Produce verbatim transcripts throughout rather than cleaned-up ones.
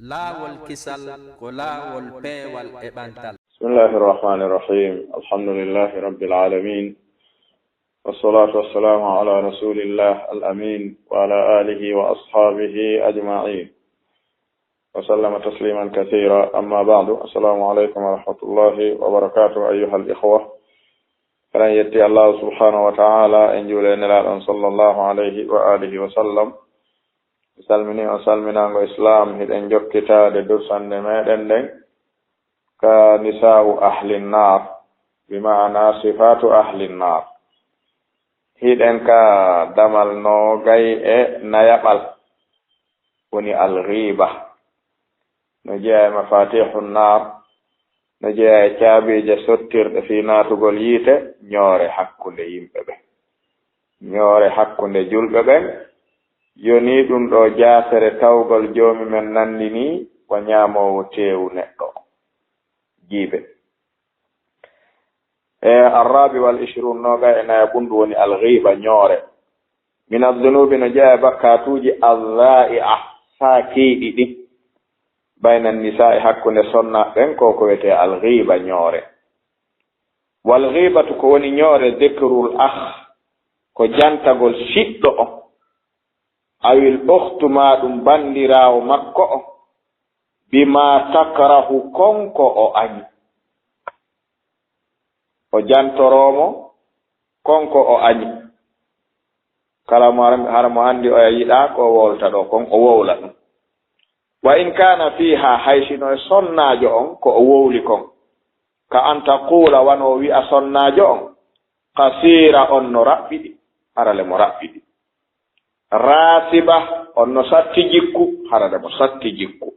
Laawol kisal ko laawol peewal e ɓantal. بسم الله الرحمن الرحيم. الحمد لله رب العالمين. والصلاة والسلام على رسول الله الأمين وعلى آله وأصحابه أجمعين. وسلم تسليما كثيرا. أما بعد. السلام عليكم ورحمة الله وبركاته أيها الإخوة. Eɗen yetti Allahu subhanahu wa ta'ala, en juuli e Nelaaɗo on sallallahu alayhi wa alihi wa sallam. Mi salmini on salminaango Islaam, hiɗen jokkitaade dursannde meɗen nden ka nisaa'u ahli nnaar, bi ma'ana sifaatu ahli nnaar. Hiɗen ka damal noogay e nayaɓal, woni al ghiiba. No jeyaa e mafaatihu nnaar, no jeyaa e caabiije sottirɗe fii naatugol yiite, ñoore hakkunde yimɓe ɓen. Ñoore hakkunde julɓe ɓen, yonii ɗun ɗoo jaasere tawgol Joomi men nanndinii wa ñaamoowo teewu neɗɗo. Jiibe. E arrabi wal ishrun, noogay e nayaɓundu woni al ghiiba, ñoore. Min adh-dhunubi, no jeyaa e bakkaatuuji, adh-dha'i'a, sakiiɗi ɗin. Bayna nisaa'i, hakkunde sonnaaɓe ɓen, ko ko wiyetee al ghiiba, ñoore. Wal ghibatu, ko woni ñoore, dhikrul akh, ko jantagol siɗɗo on, awil ukhtu, maa ɗum banndiraawo makko on, bima takrahu, kon ko o añi. O jantoroo mo kon ko o añi. Kala mo har-, hara mo anndi oya yiɗaa ko o wowlata ɗoo kon, o wowla ɗum. Wa in kaana fiihaa, hay si no e sonnaajo on ko o wowli kon. Ka an taquula, wano o wi'a sonnaajo on, qasiira, on no raɓɓiɗi, hara le mo raɓɓiɗi. Raasiba, on no satti jikku, hara le mo satti jikku.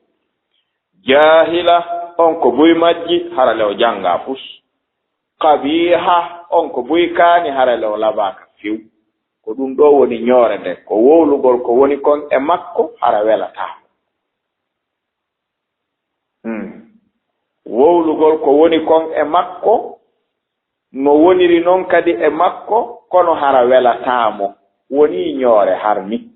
Jaahila, on ko buy majji, hara le o janngaa fus. Qabiiha, on ko buy kaani, hara le o labaaka few. Ko ɗum ɗoo woni ñoore nden, ko wowlugol ko woni kon e makko, hara welataa mo. Hmm. Wowlugol ko woni kon e makko, no woniri non kadi e makko, kono hara welataa mo. Wonii ñoore har ni.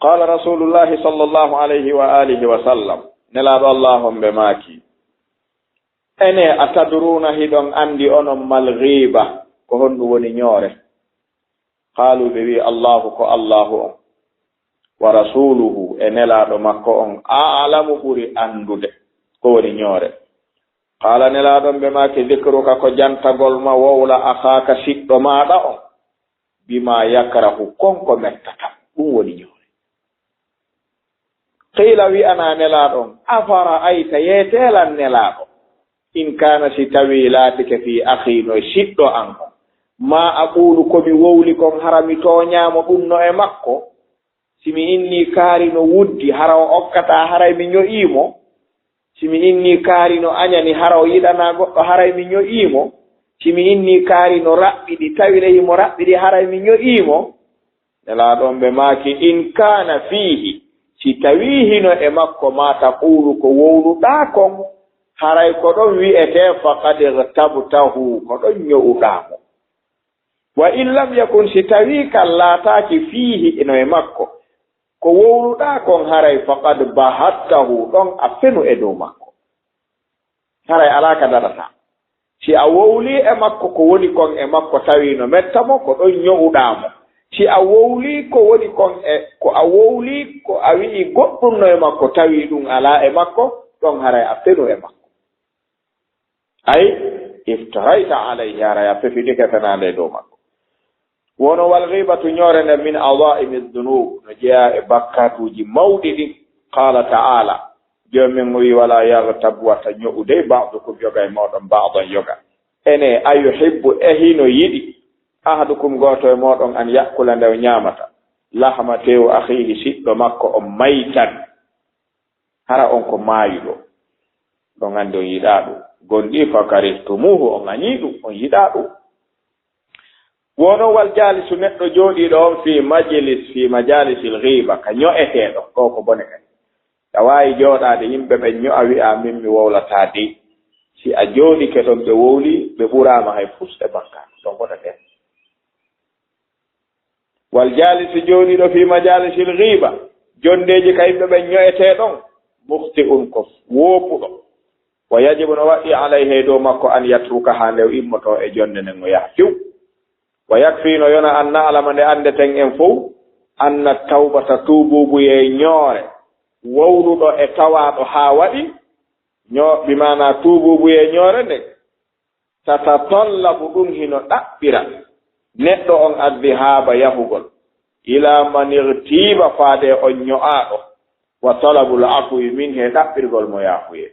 Qaala Rasuulullaahi sallallaahu alayhi wa aalihi wa sallam, Nelaaɗo Allaahu on ɓe maaki, Enee, atadruuna, hiɗon anndi onon mal ghiiba, ko honɗum woni ñoore? Qaaluu, ɓe wi'i, Allaahu, ko Allaahu on, wa rasuuluhu, e Nelaaɗo makko on, a'lamu, ɓuri anndude ko woni ñoore. Qaala, Nelaaɗo on ɓe maaki, dhikruka, ko jantagol ma, wowla, akhaaka, siɗɗo maaɗa on, bimaa yakrahu, kon ko mettata, ɗum woni ñoore. Qiila, wi'anaa Nelaaɗo on, afara'ayta, yeetee lan Nelaaɗo, in kaana, si tawii laatike, fii akhii, no e siɗɗo an on, maa aquulu, ko mi wowli kon, hara mi tooñaa mo ɗum no e makko? Si mi innii kaari no wuddi, hara o okkataa, haray mi ño'ii mo? Si mi innii kaari no añani, hara o yiɗanaa goɗɗo, haray mi ño'ii mo? Si mi innii kaari no raɓɓiɗi, tawi le himo raɓɓiɗi, haray mi ño'ii mo? Nelaaɗo on ɓe maaki, in kaana fiihi, si tawii hino e makko, maa taquulu, ko wowluɗaa kon, haray ko ɗon wi'etee, faqad ightabtahu, ko ɗon ño'uɗaa mo. Wa in lam yakun, si tawii kan laataaki, fiihi, hino e makko, ko wowluɗaa kon, haray faqad bahattahu, ɗon a fenu e dow makko. Haray alaa ka daɗataa. Si a wowlii e makko ko woni kon e makko, tawii no metta mo, ko ɗon ño'uɗaa mo. Si a wowlii ko woni kon e, ko a wowlii, ko a wi'i goɗɗum no e makko, tawii ɗum alaa e makko, ɗon haray a fenu e makko. Ay, iftarayta alayhi, haray a fefidike fenaande e dow makko. Wono wal ghibatu, ñoore nden, min a'dha'imi dhunub, no jeyaa e bakkaatuuji mawɗi ɗin. Qala ta'ala, Joomi men o wi'i, wala yaghtab, wata ño'u dey, ba'dukum, yoga e mooɗon, ba'dan, yoga. Ene, ayuhibbu, e hino yiɗi, ahadukum, gooto e mooɗon, an ya'kula, nde o ñaamata, lahma, teewu, akhihi, siɗɗo makko on, maytan, hara on ko maayuɗo. Ɗon anndi on yiɗaa ɗum. Gonɗi, fakarihtumuhu, on añii ɗum, on yiɗaa ɗum. Wono wal jaalisu, neɗɗo jooɗiiɗo on, fii majlis, fii majalisil ghiba, ka ño'eteeɗo, ɗo ko bone kadi. A waawi jooɗaade yimɓe ɓen ño'a, wi'a min mi wowlataa dey. Si a jooɗike ɗon ɓe wowli, ɓe ɓuraama hay fus e bakkaatu. Ɗon wota teen. Wal jaalisu, jooɗiiɗo, fii majalisil ghiba, Jonndeeji ka yimɓe ɓen ño'etee ɗon, mukhti'un, ko woopuɗo. Wa yajibu, no waɗɗii, alayhi, e dow makko, an yatrukaha, nde o immotoo e jonnde nden o yaha few. Wa yakfi, no yona, an na'lama, nde anndeten en fow, anna tawbata, tuubuubuyee ñoore, wowluɗo e tawaaɗo haa waɗi, ño-, bi maanaa tuubuubuyee ñoore nden, tatatallabu, ɗum hino ɗaɓɓira neɗɗo on addihaaba, yahugol, ila man igtiiba, faade on ño'aaɗo, wa talabul afwi min, he ɗaɓɓirgol mo yaafuyee.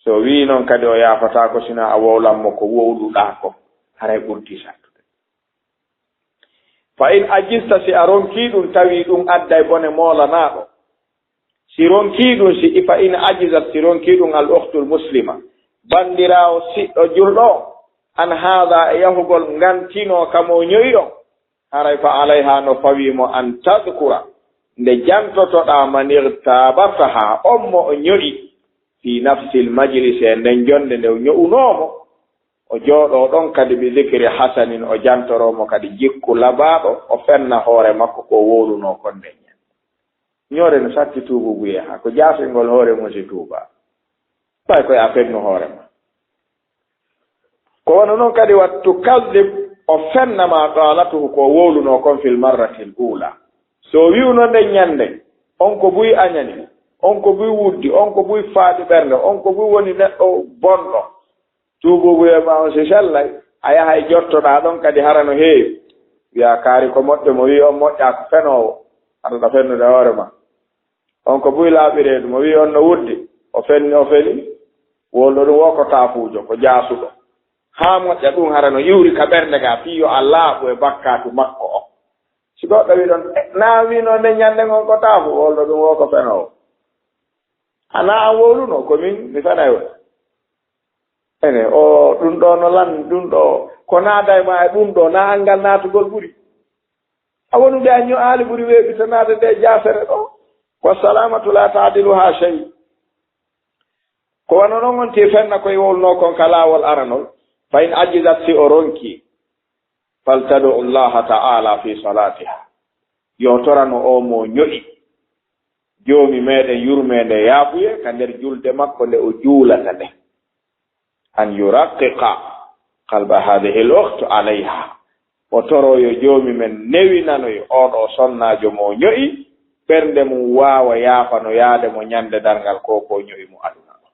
So wii non kadi o yaafataako, sina a wowlan mo ko wowluɗaa ko, haray ɓurti sattude. Fa in ajista, si a ronkii ɗum, tawi ɗum adday bone moolanaaɗo. Si ronkii ɗum, si, fa in ajizat, si ronkii ɗum al ukhtul muslima, banndiraawo siɗɗo julɗo on, an haada, e yahugol ngantinoo ka mo ño'i on, haray fa alayha, no fawii mo, an tadkura, nde jantotoɗaa, man igtabataha, on mo o ño'i, fi nafsil majlis, e nden jonnde nde o ño'unoo mo, o jooɗoo ɗon kadi, bi dikri hasanin, o jantoroo mo kadi jikku labaaɗo, o fenna hoore makko ko o wowlunoo kon nden ñande. Ñoore no satti tuubuubuyee, haa ko jaasingol hoore mum si tuubaa. Ɓay ko a fennu hoore ma. Ko wano non kadi, wa tukadhib, o fenna ma qaalatuhu, ko o wowlunoo kon, fil marratil uula. So o wi'uno nden ñande, on ko buy añani, on ko buy wuddi, on ko buy faadi ɓernde, on ko buy woni neɗɗo bonɗo, tuubuubuyee ma on si sellay, a yahay jottoɗaa ɗon kadi, hara no heewi. Wi'a kaari ko moƴƴo, mo wi'i on moƴƴaa ko fenoowo, haɗaɗa fennude hoore ma. On ko buy laaɓi reedu, mo wi'i on no wuddi, o fenni, o feni. Wowluɗo ɗum wo ko taafuujo, ko jaasuɗo. Haa moƴƴa ɗum, hara no iwri ka ɓernde gaa, fii yo a laaɓu e bakkaatu makko on. Si goɗɗo wi'i ɗon, "Eh, naa wi'unoo nden ñande ngon ko taafu?" Wowluɗo ɗum wo ko fenoowo. Hanaa an wowlunoo, ko min mi fenay on. Ene, o, ɗum ɗoo no lan, ɗum ɗoo ko naaday ma e ɗum ɗoo, naa angal naatugol ɓuri. A wonude a ño'aali ɓuri weeɓitanaade nde jaasere ɗoo. Wa salamatu la taadiluha shay. Ko wano non on ti fenna koye wowlunoo kon ka laawol aranol. Fa in ajizat, si o ronki, faltad'u Allaha ta'ala fi salatiha. Yo torano o mo ño'i, Joomi meɗen yurmeende e yaafuye, ka nder julde makko nde o juulata nde. An yuraqqiqa qalba hadhihi al-ukhti alayha. O toro yo Joomi men newinanoy oo ɗoo sonnaajo mo ño'i, ɓernde mum waawa yaafanoyaade mo ñande darngal ko ko ño'i mo aduna ɗoo.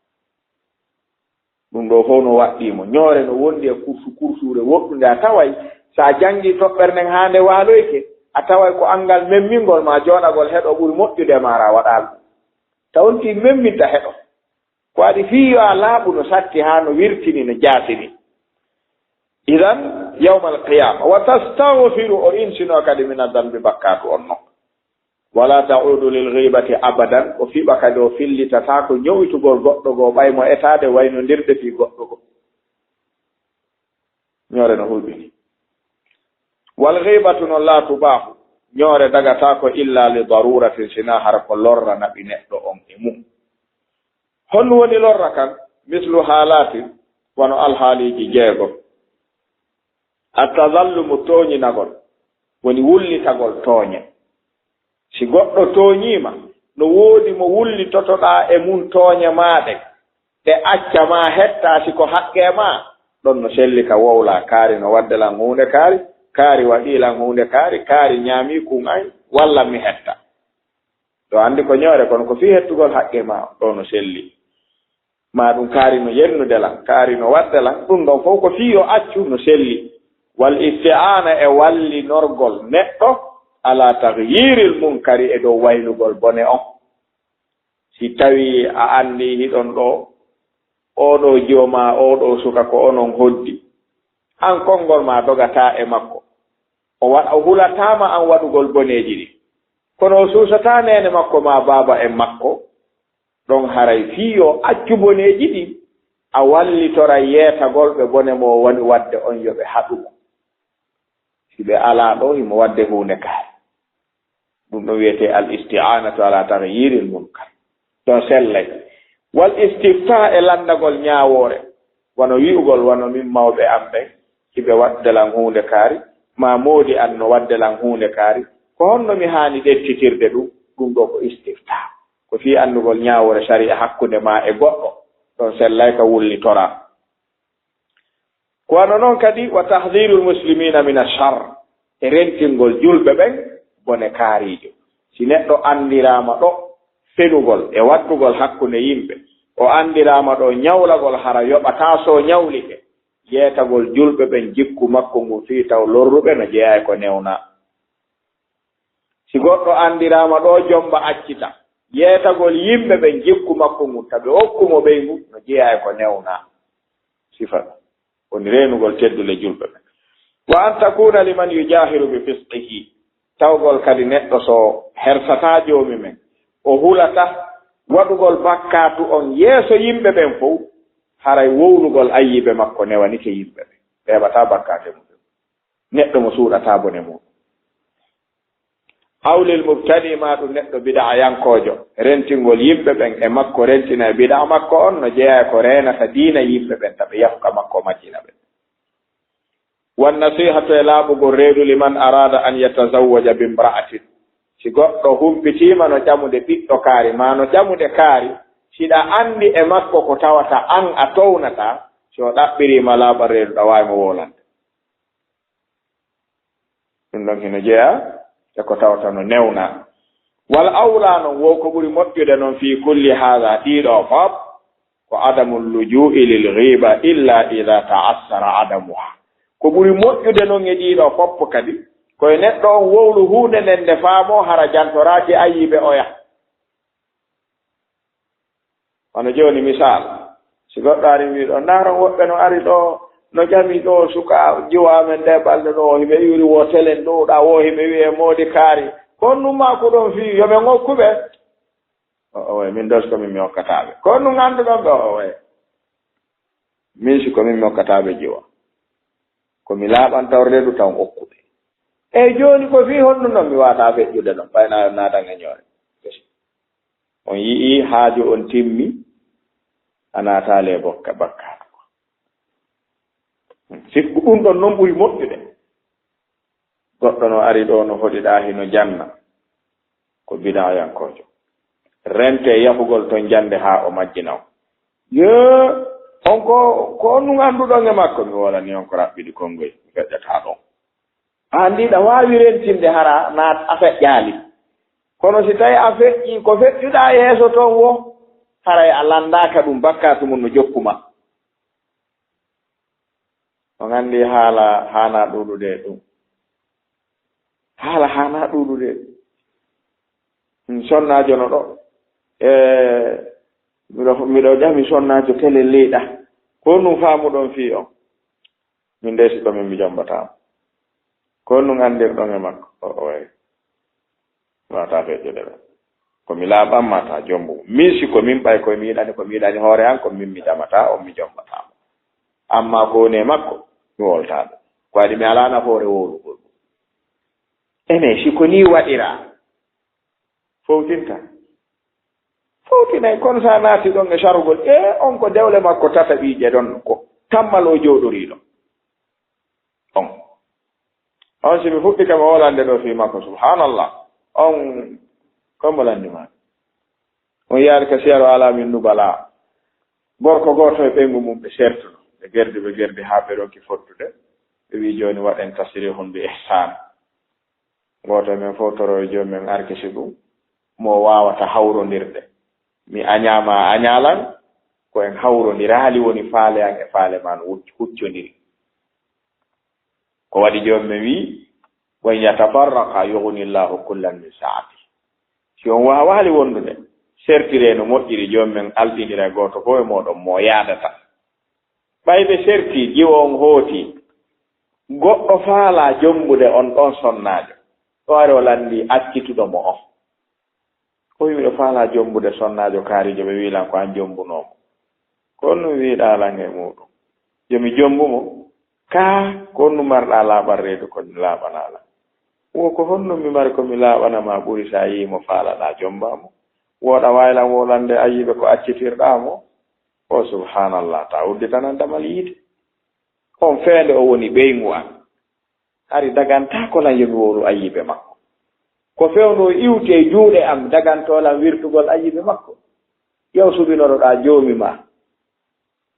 Ɗum ɗoo fof no waɗɗii mo. Ñoore no wondi e kursu, kursuure woɗɗunde. A taway, so a janngii toɓɓere nden haa nde waaloyke, a taway ko anngal memmingol ma jooɗagol heɗo ɓuri moƴƴude e maara a waɗaali ɗum. Taw on tii memminta heɗo. Ko waɗi fii yo a laaɓu no satti haa no wirtini, no jaasini. Idan, yawmal qiyaama, wa tastagfiru, o insinoo kadi mina dambi, bakkaatu on non. Wala ta'udu lil ghibati abadan, o fiɓa kadi o fillitataako ño'itugol goɗɗo goo, ɓay mo etaade waynondirde fii goɗɗo goo. Ñoore no hulɓini. Wal ghibatu non la tubahu, ñoore dagataako illa li daruratin, sinaa hara ko lorra naɓi neɗɗo on e mum. Honɗum woni lorra kan? Mislu halatin, wano alhaaliiji jeego. At-tadhallumu, tooñinagol, woni wullitagol tooñe. Si goɗɗo tooñii ma, no woodi mo wullitotoɗaa e mum tooñe maa ɗen, ɗe acca maa hettaa si ko haqqee maa, ɗon no selli ka wowlaa, kaari no waɗde lan huunde kaari, kaari waɗii lan huunde kaari, kaari ñaamii kun an, wallan mi hetta. Ɗo anndi ko ñoore, kono ko fii hettugol haqqee maa, ɗo no selli. Maa ɗum kaari no yennude lan, kaari no waɗde lan, ɗum ɗon fof ko fii yo accu no selli. Wal isti'aana, e wallinorgol neɗɗo, ala taghyiril munkari, e dow waylugol bone on. Si tawii a anndii hiɗon ɗo, oo ɗo joomaa, oo ɗo suka ko onon hoddi, an konngol maa dogataa e makko. O wa-, o hulataa ma an waɗugol boneeji ɗin. Kono o suusataa neene makko maa baaba en makko, ɗon haray fii yo accu boneeji ɗin, a wallitoray yeetagol ɓe bone mo o woni waɗde on yo ɓe haɗu mo. Si ɓe alaa ɗo, himo waɗde huunde kaari. Ɗum ɗon wiyetee al isti'aanatu ala taghyiril munkar. Ɗon sellay. Wal istifta, e lanndagol ñaawoore, wano wi'ugol, wano min mawɓe am ɓen, hiɓe waɗde lan huunde kaari, maa moodi an no waɗde lan huunde kaari, ko honno mi haani ɗettitirde ɗum? Ɗum ɗo ko istifta. Ko fii anndugol ñaawore sariya hakkunde maa e goɗɗo. Ɗon sellay ka wulnitoraa. Ko wano non kadi, wa tahdhirul muslimina min ashar, e rentingol julɓe ɓen bone kaariijo. Si neɗɗo anndiraama ɗo fenugol e wattugol hakkunde yimɓe, o anndiraama ɗo ñawlagol hara yoɓataa so ñawlike, yeetagol julɓe ɓen jikku makko ngun fii taw lorruɓe no jeyaa e ko newnaa. Si goɗɗo anndiraama ɗo jomba accita, yeetagol yimɓe ɓen jikku makko ngun, tabe okku mo ɓeyngu, no jeyaa e ko newnaa. Sifa ɗum woni reenugol teddule julɓe ɓen. Wa an takuna liman yujahiru bi fisqihi, tawgol kadi neɗɗo so hersataa Joomi men, o hulata waɗugol bakkaatu on yeeso yimɓe ɓen fow, haray wowlugol ayyibe makko newanike yimɓe ɓen, ɓe heɓataa bakkaatu e muɓɓen. Neɗɗo mo suuɗataa bone muɗum. Aw lil mubtadi, maa ɗum neɗɗo bid'ayankoojo, rentingol yimɓe ɓen e makko, rentina e bid'a makko on, no jeyaa e ko reenata diina yimɓe ɓen, tabe yafuka makko majjina ɓe. Wan nasihatu, e laaɓugol reedu, liman arada an yatazawwaja bimra'atin, si goɗɗo humpitiima no ƴamude ɓiɗɗo kaari, maa no ƴamude kaari, siɗa anndi e makko ko tawata an a townataa, si o ɗaɓɓiriima laaɓal reedu, ɗa waawi mo wowlande. Ɗum ɗon hino jeyaa e ko tawata no newnaa. Wal awlaa non, wo ko ɓuri moƴƴude non, fii kulli haadha, ɗii ɗoo fof, ko adamu llujuu'i lil ghiiba illa idha ta'assara adamuha. Ko ɓuri moƴƴude non e ɗii ɗoo fof kadi, ko e neɗɗo on wowlu huunde nden nde faamoo hara jantoraaki ayyibe oya. Wano jooni, misaal, si goɗɗo ari wii ɗoo, ndaaron woɓɓe no ari ɗoo, no ƴami ɗoo suka jiwo amen nde balɗe ɗoo, hiɓe iwri wo telen ɗoo, ɗa wo hiɓe wi'e moodi kaari. Ko honɗum maa ko ɗon fii yo ɓe ŋokku ɓe? O, o, way, min dos ko min mi hokkataa ɓe. Ko honɗum annduɗon ɓe? O, o, way. Min si ko min mi hokkataa ɓe jiwo. Ko mi laaɓanta reedu taw okku ɓe. Eyi jooni ko fii honɗum non mi waawataa feƴƴude ɗon, ɓay na naatan e ñoore. On yi'ii haaju on timmi, a naataali e bokka bakkaatu. Sikku ɗum ɗon non ɓuri moƴƴude. Goɗɗo no ari ɗoo no hoɗi ɗaa hino janna. Ko bid'ayankoojo. Rentee yahugol ton jannde haa o majjina on. Yee, on ko, ko on nun annduɗon e makko, mi wolanii on ko raɓɓiɗi konngoy, mi feƴƴataa ɗon. A anndi ɗa waawi rentinde hara na a feƴƴaali. Kono si tawi a feƴƴii ko feƴƴuɗaa yeeso ton wo, haray a lanndaaka ɗum, bakkaatu mum no jokku ma. On anndi haala haanaa ɗuuɗude e ɗum. Haala haanaa ɗuuɗude e ɗum. Hmm, sonnaajo no ɗo. E, miɗo, miɗo ƴami sonnaajo tele leyɗa. Ko honɗum faamuɗon fii on? Min dey si ko min mi jombataa mo. Ko honɗum anndirɗon e makko? O, o, way. Waawataa feƴƴude ɓe. Ko mi laaɓan maa taa jombu. Min si ko min ɓay ko mi yiɗani, ko mi yiɗani hoore an, ko min mi ƴamataa on, mi jombataa mo. Ammaa ko woni e makko, mi wowlataa ɗum. Ko waɗi mi alaa nafoore wowlugol ɗum. Ene, si ko nii waɗiraa, fowtinta. Fowtinay, kono si a naati ɗon e sarugol, e on ko dewle makko tataɓiije ɗon, ko tammal o jooɗorii ɗon. On. On si mi fuɗɗike mo wolande ɗoo fii makko, subhaanallah. On, ko mo lanndi maa? On yaari ka Siyaru Alaamin Nubala. Gorko gooto e ɓeyngu mum ɓe sertuno. Ɓe gerdi, ɓe gerdi haa ɓe ronki fottude. Ɓe wi'i, "Jooni waɗen tasrihun bi ihsaan." Gooto e men fow toro e Joomi men arkisigu mo waawata hawrondirde. Mi añaama, a añaa lan, ko en hawrondiraali woni faale an e faale maa no huc-, huccondiri. Ko waɗi Joomi men wi'i, "Wa in yatafarraqa yughni Allahu kullan min sa'ati." Si on waawaali wondude, sertiree no moƴƴiri, Joomi men alɗindira e gooto fow e mooɗon mo yaadata. Ɓay ɓe sertii, jiwo on hooti, goɗɗo faalaa jombude on ɗon sonnaajo. O ari o lanndii accituɗo mo on. O wi'i, "Miɗo faalaa jombude sonnaajo kaariijo, ɓe wi'i lan ko an jombunoo mo." Ko honɗum wi'uɗaa lan e muuɗum? Yo mi jombu mo? Kaa, ko honɗum marɗaa laaɓal reedu ko mi laaɓanaa lan? Wo ko honɗum mi mari ko mi laaɓana maa ɓuri si a yi'ii mo faalaɗaa jombaa mo? Wooɗa waawi lan wowlande ayiiɓe ko accitirɗaa mo? O subhaanallah, taa udditanan damal yiite. On feende o woni ɓeyngu an. Hari dagantaako lan yo mi wowlu ayiiɓe makko. Ko fewnoo iwti e juuɗe am, dagantoo lan wirtugol ayibe makko. Yow suɓinoroɗaa Joomi maa,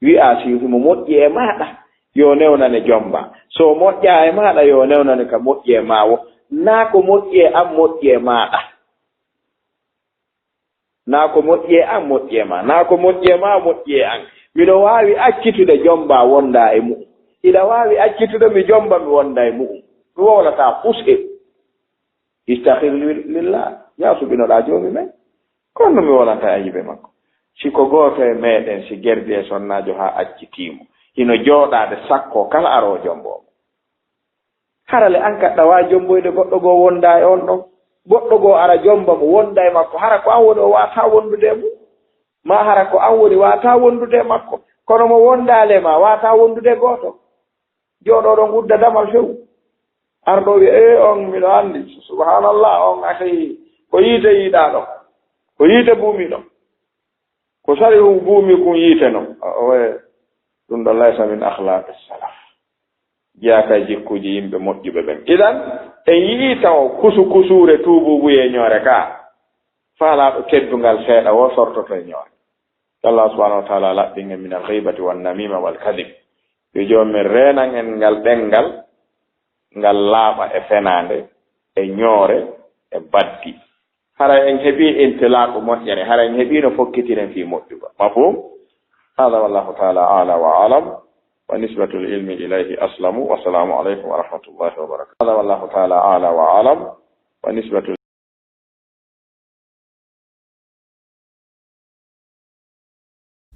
wi'aa si himo moƴƴi e maaɗa, yo newnane jomba. So moƴƴaa e maaɗa, yo newnane ka moƴƴi e maa wo. Naa ko moƴƴi e am, moƴƴi e maaɗa. Naa ko moƴƴi e am, moƴƴi e maa. Naa ko moƴƴi e maa, moƴƴi e an. Miɗo waawi accitude jomba wonda e mu'un. Hiɗa waawi accitude mi jomba mi wonda e mu'un. Mi wowlataa fus e. Istahir lillah, yaa suɓinoɗaa Joomi men. Kono mi wowlantaa ayibe makko. Si ko gooto e meɗen, si gerdi e sonnaajo haa accitii mo, hino jooɗaade sakkoo kala aroowo jomboo mo. Hara le an kaɗɗa waawi jomboyde goɗɗo goo wonda e on ɗon? Goɗɗo goo ara jomba mo wonda e makko, hara ko an woni o waawataa wondude e mum? Maa hara ko an woni waawataa wondude e makko? Kono mo wondaa le maa waawataa wondude e gooto? Jooɗooɗon udda damal few. Arɗo wi'a, "Ee, on miɗo anndi." Subhanallah, on akhi, ko yiite yiɗaa ɗo. Ko yiite buumi ɗo. Ko sari ɗum buumi kun yiite non. A, oye, ɗum ɗo laysa min akhlaqi salaf. Jeyaa ka e jikkuuji yimɓe moƴƴuɓe ɓen. Idan, en yi'ii taw kusu kusuure tuubuubu e ñoore ka. Faalaaɗo teddungal seeɗa wo sortoto e ñoore. Allah subhanahu wa ta'ala laɓɓin en min al-ghaybati wan namima wal kadhib. Yo Joomi men reenan en ngal ɗemngal, ngal laaɓa e fenaande, e ñoore, e baddi. Hara en heɓii intilaaqu moƴƴere, hara en heɓii no fokkitiren fii moƴƴugol. Mafhum? Hada wallahu ta'ala a'la wa a'lam. Wa nisbatul ilmi ilayhi aslamu. Wassalamu alaykum wa rahmatullahi wa barakatuh. Hada wallahu ta'ala a'la wa a'lam. Wa nisbatul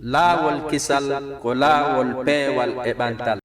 Laawol kisal ko laawol peewal e ɓantal.